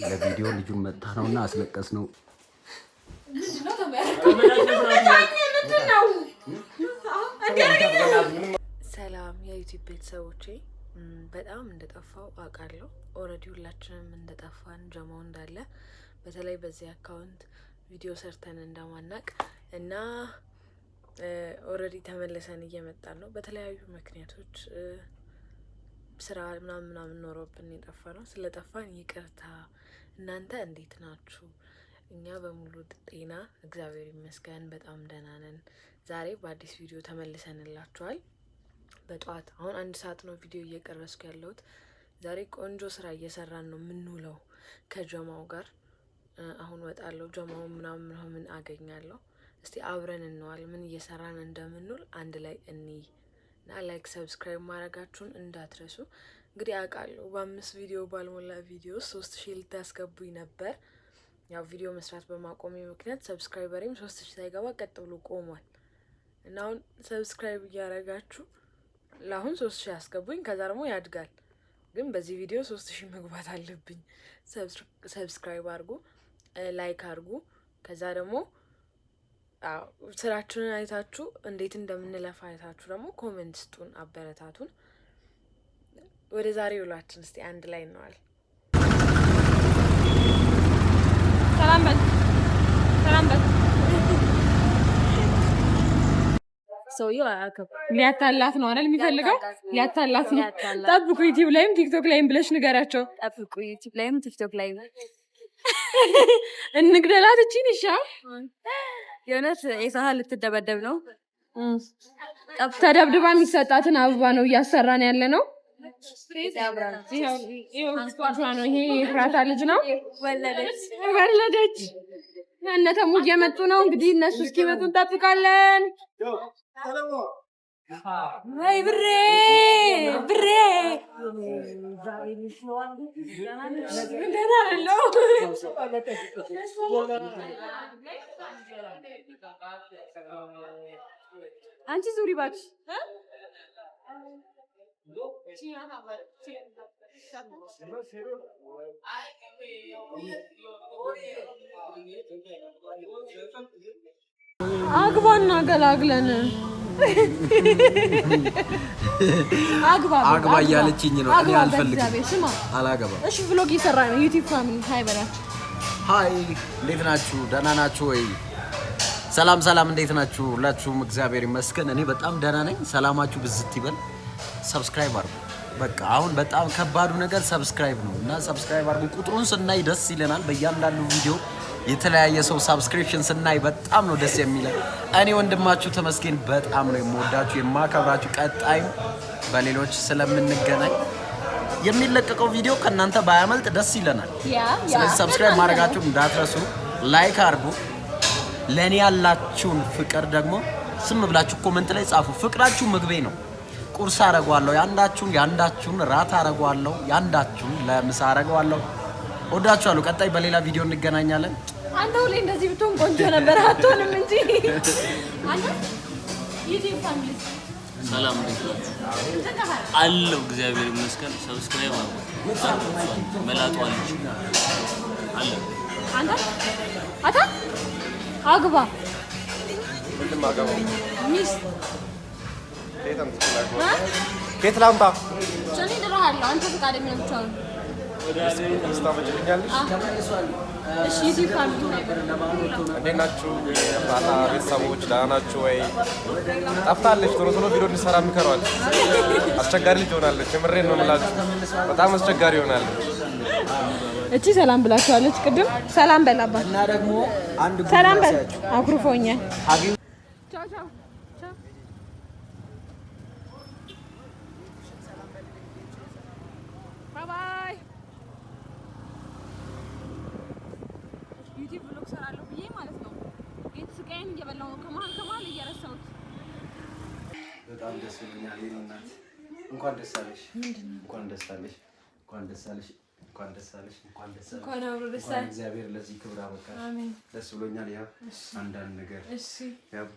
ለቪዲዮ ልጁን መታ ነውና አስለቀስ ነው። ሰላም የዩቲዩብ ቤተሰቦቼ፣ በጣም እንደጠፋው አውቃለሁ። Already ሁላችንም እንደጠፋን ጀማው እንዳለ በተለይ በዚህ account ቪዲዮ ሰርተን እንደማናቅ እና already ተመልሰን እየመጣን ነው። በተለያዩ ምክንያቶች ስራ ምናምን ምናምን ኖሮብን የጠፋ ነው። ስለጠፋን ይቅርታ። እናንተ እንዴት ናችሁ? እኛ በሙሉ ጤና እግዚአብሔር ይመስገን በጣም ደህና ነን። ዛሬ በአዲስ ቪዲዮ ተመልሰንላችኋል። በጠዋት አሁን 1 ሰዓት ነው ቪዲዮ እየቀረጽኩ ያለሁት። ዛሬ ቆንጆ ስራ እየሰራን ነው የምንውለው ከጀማው ጋር። አሁን ወጣለሁ፣ ጀማውን ምናምን ምናምን አገኛለሁ። እስቲ አብረን እንዋል፣ ምን እየሰራን እንደምንውል አንድ ላይ እንይ እና like subscribe ማድረጋችሁን እንዳትረሱ። እንግዲህ አውቃለሁ በ5 ቪዲዮ ባልሞላ ቪዲዮ 3000 ልታስገቡኝ ነበር። ያው ቪዲዮ መስራት በማቆሜ ምክንያት subscriber ኤም 3000 ሳይገባ ቀጥ ብሎ ቆሟል እና አሁን subscribe እያደረጋችሁ ለአሁን 3000 ያስገቡኝ፣ ከዛ ደግሞ ያድጋል። ግን በዚህ ቪዲዮ 3000 መግባት አለብኝ። Subscribe አድርጉ፣ like አድርጉ። ከዛ ደግሞ ስራችንን አይታችሁ እንዴት እንደምንለፋ አይታችሁ ደግሞ comment ስጡን፣ አበረታቱን። ወደ ዛሬ ውሏችን እስቲ አንድ ላይ እንዋል። ሰላም በል፣ ሰላም በል። ሰውየው አያከብርም። ሊያታላት ነው አይደል የሚፈልገው? ሊያታላት ነው። ጠብቁ፣ ዩቲዩብ ላይም ቲክቶክ ላይም ብለሽ ንገራቸው። ጠብቁ፣ ዩቲዩብ ላይም ቲክቶክ ላይም። እንግደላት እቺን። ይሻ የእውነት የሳህ ልትደበደብ ነው። ተደብድባ የሚሰጣትን አበባ ነው እያሰራን ያለ ነው። ነው ይሄ የፍራታ ልጅ ነው። ወለደች። እነ ተሙ እየመጡ ነው። እንግዲህ እነሱ እስኪመጡ እንጠብቃለን። ወይ ብሬ ብሬ ደህና አለው። አንቺ ዙሪ እባክሽ። አግባና ገላግለን። አግባ። አግባ እያለችኝ ነው። እኔ አልፈልግም፣ አላገባም። እሺ vlog እየሰራ ነው። ዩቲዩብ family hi በላችሁ። Hi፣ እንዴት ናችሁ? ደህና ናችሁ ወይ? ሰላም ሰላም፣ እንዴት ናችሁ? ሁላችሁም እግዚአብሔር ይመስገን፣ እኔ በጣም ደህና ነኝ። ሰላማችሁ ብዝት ይበል። Subscribe አድርጉ። በቃ አሁን በጣም ከባዱ ነገር subscribe ነው እና subscribe አድርጉ። ቁጥሩን ስናይ ደስ ይለናል። በእያንዳንዱ ቪዲዮ የተለያየ ሰው subscription ስናይ በጣም ነው ደስ የሚለን። እኔ ወንድማችሁ ተመስገን በጣም ነው የምወዳችሁ የማከብራችሁ። ቀጣይም በሌሎች ስለምንገናኝ የሚለቀቀው ቪዲዮ ከእናንተ ባያመልጥ ደስ ይለናል። ስለዚህ subscribe ማድረጋችሁ እንዳትረሱ፣ like አድርጉ። ለእኔ ያላችሁን ፍቅር ደግሞ ስም ብላችሁ comment ላይ ጻፉ። ፍቅራችሁ ምግቤ ነው። ቁርስ አረገዋለሁ፣ ያንዳችሁን ያንዳችሁን ራት አረገዋለሁ፣ ያንዳችሁን ለምሳ አረገዋለሁ። ወዳችኋለሁ። ቀጣይ በሌላ ቪዲዮ እንገናኛለን። አንተ ሁሌ እንደዚህ ብትሆን ቆንጆ ነበር፣ አትሆንም እንጂ። አንተ ዩቲዩብ family ሰላም፣ እንዴት ናችሁ? አለሁ እግዚአብሔር ይመስገን። Subscribe አድርጉ። መላጧ ልጅ አለ። አንተ አታ አግባ ሚስት ከየት ላምጣ? እኔ እድርሃለሁ። አንተ ፈቃደኛ ብቻ ነው። እሺ ዩቲዩብ family እንዴት ናችሁ? የፍራታ ቤተሰቦች ደህና ናችሁ ወይ? ጠፍታለች። ቶሎ ቶሎ ቪዲዮ እንዲሰራ የሚከሯል። አስቸጋሪ ልጅ ሆናለች። የምሬን ነው የምላችሁ። በጣም አስቸጋሪ ሆናለች። እቺ ሰላም ብላችኋለች። ቅድም ሰላም በላባት እና ደግሞ አንድ ሰላም በል አኩርፎኛል። ቻው ቻው። Bye። ዩቲዩብ vlog ሰራለሁ ብዬ ማለት ነው። ቤት ስቃዬን እየበላሁ ነው። ከመሀል ከመሀል እየረሳሁት። በጣም ደስ ብሎኛል። የእኔ እናት እንኳን ደስ አለሽ፣ እንኳን ደስ አለሽ፣ እንኳን ደስ አለሽ፣ እንኳን ደስ አለሽ፣ እንኳን ደስ አለሽ። እንኳን አብሮ ደስ አለሽ። እግዚአብሔር ለዚህ ክብር አበቃሽ። ደስ ብሎኛል። ያው አንዳንድ ነገር ያው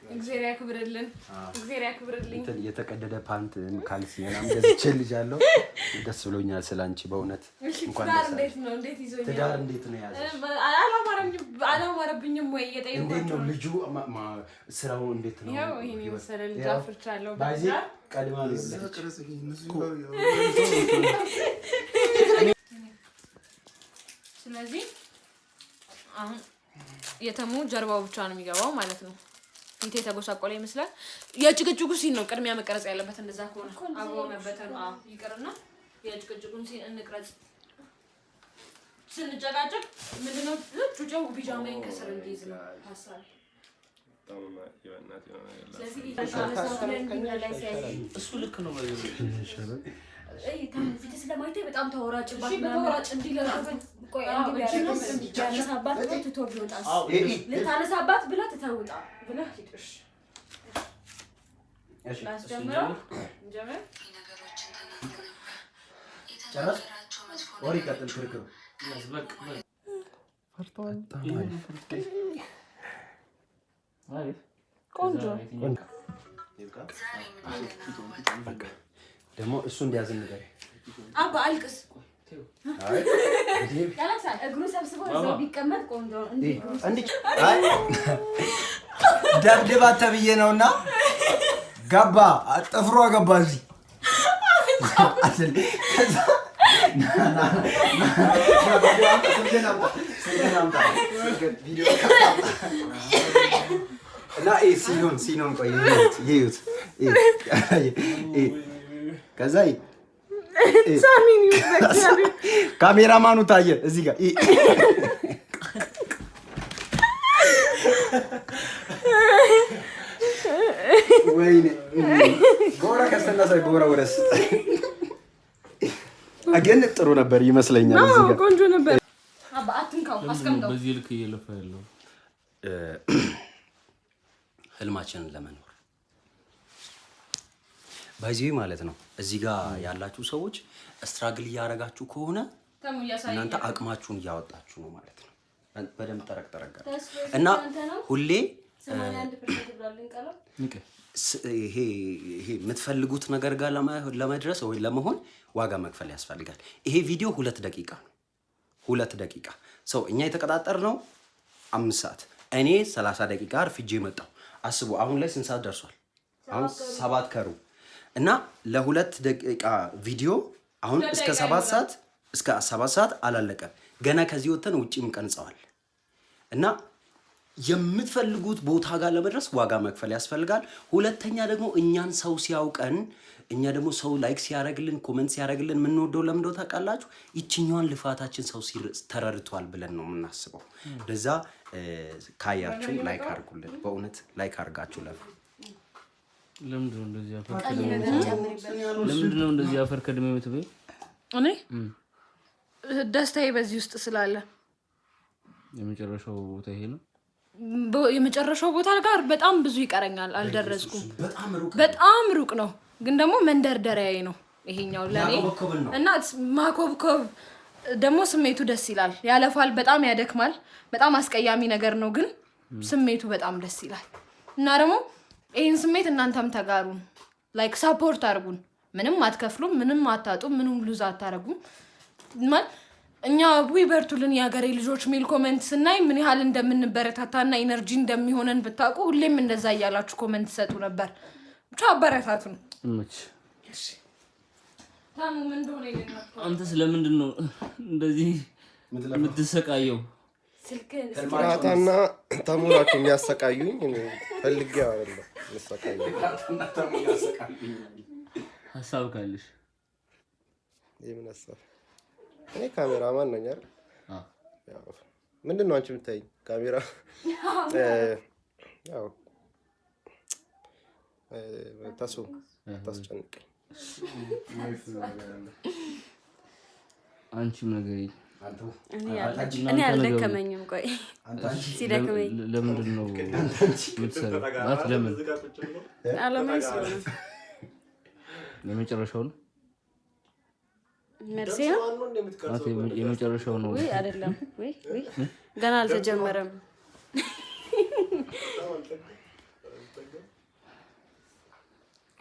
እግዚአብሔር ያክብርልን፣ እግዚአብሔር ያክብርልኝ። እንትን የተቀደደ ፓንት ካልሲ ምናምን ገዝቼልሻለሁ። ደስ ብሎኛል ስለ አንቺ በእውነት። እንኳን ትዳር ደስ አለሽ። እንዴት ነው? እንዴት ይዞኛል? ትዳር እንዴት ነው የያዘሽ? አላማረብኝም ወይ እንዴት እየጠየኳቸው ነው ልጁ ስራው እንዴት ነው? ይኸው ይሄን የመሰለ ልጅ ይኸው አፍርቻለሁ። ባይዜ በትዳር ቀድማ ነው የወለደች። ስለዚህ አሁን የተሙ ጀርባው ብቻ ነው የሚገባው ማለት ነው። ፊቴ የተጎሳቆለ ይመስላል። የጭቅጭቁ scene ነው ቅድሚያ መቀረጽ ያለበት። እንደዛ ከሆነ አብሮ መበተኑ አዎ ይቅርና የጭቅጭቁን scene እንቅረጽ። ስንጨቃጨቅ ምንድነው ጩጬው ቢጃማዬን ከስር እንዲይዝ ነው ሀሳቤ። ስለዚህ እሱ ልክ ነው። ፊት ስለማይታይ በጣም ተወራጭባት። እሺ፣ በተወራጭ እንዲለራበት። ቆይ፣ እንዲህ ቢያደርግስ? ቢያነሳባት ብሎ ትቶ ቢወጣስ? ልታነሳባት ብላ ትተውጣ ብለህ ሂድ። እሺ እሺ። ላስጀምረው፣ እንጀምር። ጨረስክ? ወሬ ይቀጥል ክርክሩ። በቃ። በጣም አሪፍ። ቆንጆ። በቃ ደግሞ እሱ እንዲያዝን ንገሪው። አባ አልቅስ። አይ እንዴ! ያለቅሳል። እግሩ ሰብስቦ እዛው ቢቀመጥ ቆንጆ ነው። እንዲህ እግሩ እንዲህ አይ ደብድባት ተብዬ ነውና ገባ፣ ጥፍሯ ገባ እዚህ። ከዛ ና ና ና ስልክህን አምጣ፣ ስልክህን አምጣ፣ ስልክህን ቪዲዮ እና ይሄ scene ኡን ቆይ ይዩት ይዩት። ይሄ ከዛ ይሄ ካሜራማኑ ታየ እዚህ ጋር። ይሄ ወይኔ፣ ቦራ ከስተና ሳይ ቦራ ወረስ ግን ጥሩ ነበር ይመስለኛል። እዚህ ጋር ቆንጆ ነበር። አባ አትንካው፣ አስቀምጠው። በዚህ ልክ እየለፋ ያለው? ህልማችንን ለመኖር በዚህ ማለት ነው። እዚህ ጋር ያላችሁ ሰዎች struggle እያደረጋችሁ ከሆነ ተሙ እያሳየኝ እናንተ አቅማችሁን እያወጣችሁ ነው ማለት ነው። በደንብ ጠረቅ ጠረቅ አድርጉ። እና ሁሌ 81% ብሏል። እንቀለው። ይሄ የምትፈልጉት ነገር ጋር ለመድረስ ወይ ለመሆን ዋጋ መክፈል ያስፈልጋል። ይሄ ቪዲዮ 2 ደቂቃ ነው። 2 ደቂቃ ሰው እኛ የተቀጣጠርነው 5 ሰዓት፣ እኔ 30 ደቂቃ አርፍጄ መጣሁ። አስቡ፣ አሁን ላይ ስንት ሰዓት ደርሷል? አሁን 7:20 እና ለ2 ደቂቃ ቪዲዮ አሁን እስከ 7 ሰዓት፣ እስከ 7 ሰዓት አላለቀም። ገና ከዚህ ወጥተን ውጪም ቀንጸዋል። እና የምትፈልጉት ቦታ ጋር ለመድረስ ዋጋ መክፈል ያስፈልጋል። ሁለተኛ ደግሞ እኛን ሰው ሲያውቀን፣ እኛ ደግሞ ሰው like ሲያደርግልን፣ comment ሲያደርግልን የምንወደው ለምንድነው ታውቃላችሁ? ይችኛዋን ልፋታችን ሰው ተረድቷል ብለን ነው የምናስበው። ለዛ ካያችሁ like አድርጉልን። በእውነት like አድርጋችሁ ለፉ። ለምንድን ነው እንደዚህ አፈር ከድሜ የምትበይው? ለምንድን ነው እንደዚህ አፈር ከድሜ የምትበይው? እኔ ደስታዬ በዚህ ውስጥ ስላለ። የመጨረሻው ቦታ ይሄ ነው። የመጨረሻው ቦታ ጋር በጣም ብዙ ይቀረኛል፣ አልደረስኩም። በጣም ሩቅ። በጣም ሩቅ ነው፣ ግን ደግሞ መንደርደሪያዬ ነው ይሄኛው ለእኔ። ያኮበኮብን ነው። እና ማኮብኮብ ደግሞ ስሜቱ ደስ ይላል። ያለፋል፣ በጣም ያደክማል፣ በጣም አስቀያሚ ነገር ነው፣ ግን ስሜቱ በጣም ደስ ይላል። እና ደግሞ ይህን ስሜት እናንተም ተጋሩን፣ like support አድርጉን። ምንም አትከፍሉም፣ ምንም አታጡም፣ ምንም lose አታረጉም። ማለት እኛ ዊ በርቱልን የሀገሬ ልጆች ሚል comment ስናይ ምን ያህል እንደምንበረታታና energy እንደሚሆነን ብታውቁ ሁሌም እንደዛ እያላችሁ comment ሰጡ ነበር። ብቻ አበረታቱን። ይመች። ታሙ ምን እንደሆነ ይለኛል። አንተስ ለምንድን ነው እንደዚህ የምትሰቃየው? ፍራታና ተሙ ናቸው የሚያሰቃዩኝ። እኔ ፈልጌ አይደለም የምሰቃየው። ሀሳብ ካለሽ። የምን ሀሳብ? እኔ ካሜራማን ነኝ አይደል? አዎ። ያው ምንድን ነው አንቺ የምታይኝ? ካሜራ ያው ተሱ ታስጨንቀኝ። አንቺም ነገር እኔ አልደከመኝም። ቆይ ሲደክመኝ ለምንድን ነው የምትሰሪው? ማለት ለምን? አላማዬ ስለሆነ። የመጨረሻው ነው? መልሴ ነው። ማለት የመጨረሻው ነው? ውይ አይደለም፣ ውይ ውይ ገና አልተጀመረም።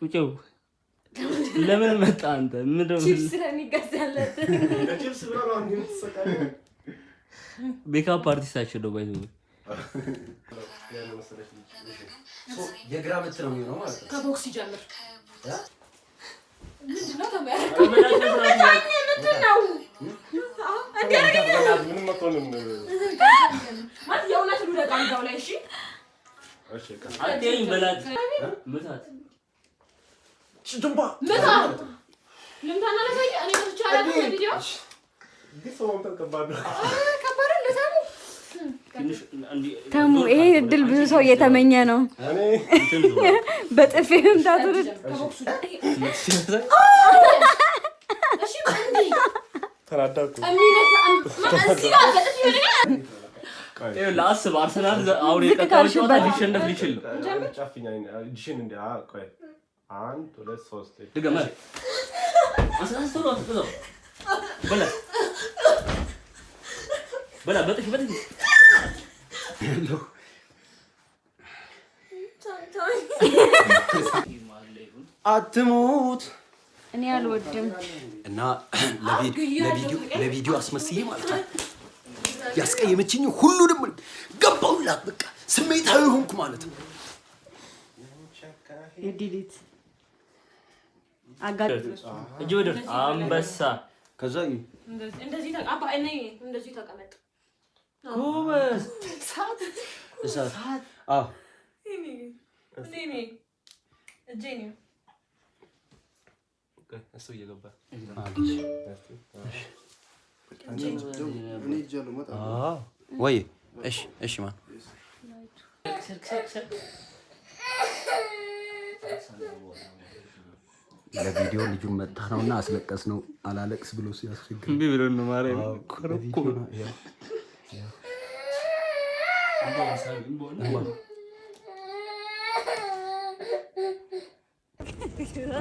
ቁጭው ለምን መጣ አንተ? ምንድን ነው ቺፕስ ስለሚገዛለት ሜካፕ አርቲስታችን ነው። By the way የግራ ምት ነው የሚሆነው ማለት ነው። ከቦክስ ይጀምር። ምንድን ነው ምንድን ነው ማለት የእውነት ልውደቅ አልጋው ላይ። እሺ አትይኝ በላት ምታት ምታ ልምታና ላሳየህ። እኔ መጥቼ አላውቅም። ቪዲዮ ከባድ ነው። ተሙ ይሄ እድል ብዙ ሰው እየተመኘ ነው። በጥፊ መምታቱ አስብ። አርሰናል አሁን የቀጣዩ ጨዋታ ሊሸነፍ ሊችል ነው። ድገም። በላ በጥፊ በጥፊ አትሙት። እኔ አልወድም እና ለቪዲዮ አስመስዬ ማለት ነው ያስቀየመችኝ ሁሉንም ገባሁላት። በቃ ስሜታዊ ሆንኩ ማለት ነው። Delete እጅ ወደ አንበሳ ከዛ እንደዚህ ተቀመጥ። ጎበዝ እሳት አዎ እሱ እየገባ ወይ እሺ፣ እሺ ማ ለቪዲዮ ልጁን መታ ነውና አስለቀስ ነው። አላለቅስ ብሎ ሲያስቸግር እምቢ ብሎ ነው ማርያም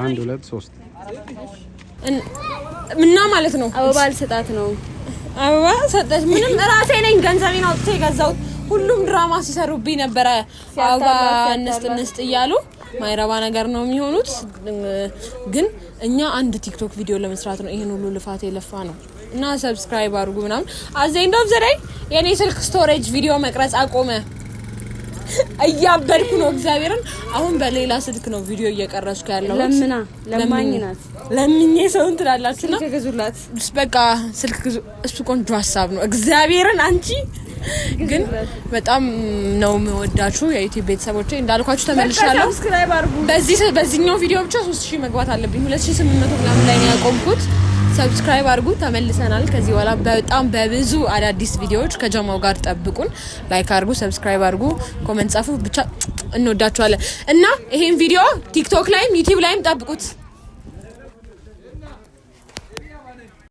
አንድ ሁለት ሶስት እና ማለት ነው። አበባ አልሰጣት ነው። አበባ ሰጠች። ምንም ራሴ ነኝ ገንዘቤን አውጥቼ የገዛሁት። ሁሉም ድራማ ሲሰሩብኝ ነበረ። አበባ እንስጥ እንስጥ እያሉ ማይረባ ነገር ነው የሚሆኑት። ግን እኛ አንድ ቲክቶክ ቪዲዮ ለመስራት ነው ይሄን ሁሉ ልፋት የለፋ ነው። እና subscribe አድርጉ ምናምን። At the end of the day የኔ ስልክ storage ቪዲዮ መቅረጽ አቆመ። እያበድኩ ነው እግዚአብሔርን። አሁን በሌላ ስልክ ነው ቪዲዮ እየቀረጽኩ ያለሁት። ለምና ለማኝ ናት። ለምኜ ሰውን ትላላችሁና ስልክ ግዙላት። በቃ ስልክ ግዙ። እሱ ቆንጆ ሀሳብ ነው። እግዚአብሔርን አንቺ ግን በጣም ነው የምወዳችሁ የዩቲዩብ ቤተሰቦቼ። እንዳልኳችሁ ተመልሻለሁ። Subscribe አድርጉ። በዚህኛው ቪዲዮ ብቻ 3000 መግባት አለብኝ። 2800 ምናምን ላይ ነው ያቆምኩት። Subscribe አድርጉ። ተመልሰናል። ከዚህ በኋላ በጣም በብዙ አዳዲስ ቪዲዮዎች ከጀማው ጋር ጠብቁን። Like አድርጉ፣ subscribe አድርጉ፣ comment ጻፉ። ብቻ እንወዳችኋለን እና ይሄን ቪዲዮ ቲክቶክ ላይም ዩቲዩብ ላይም ጠብቁት።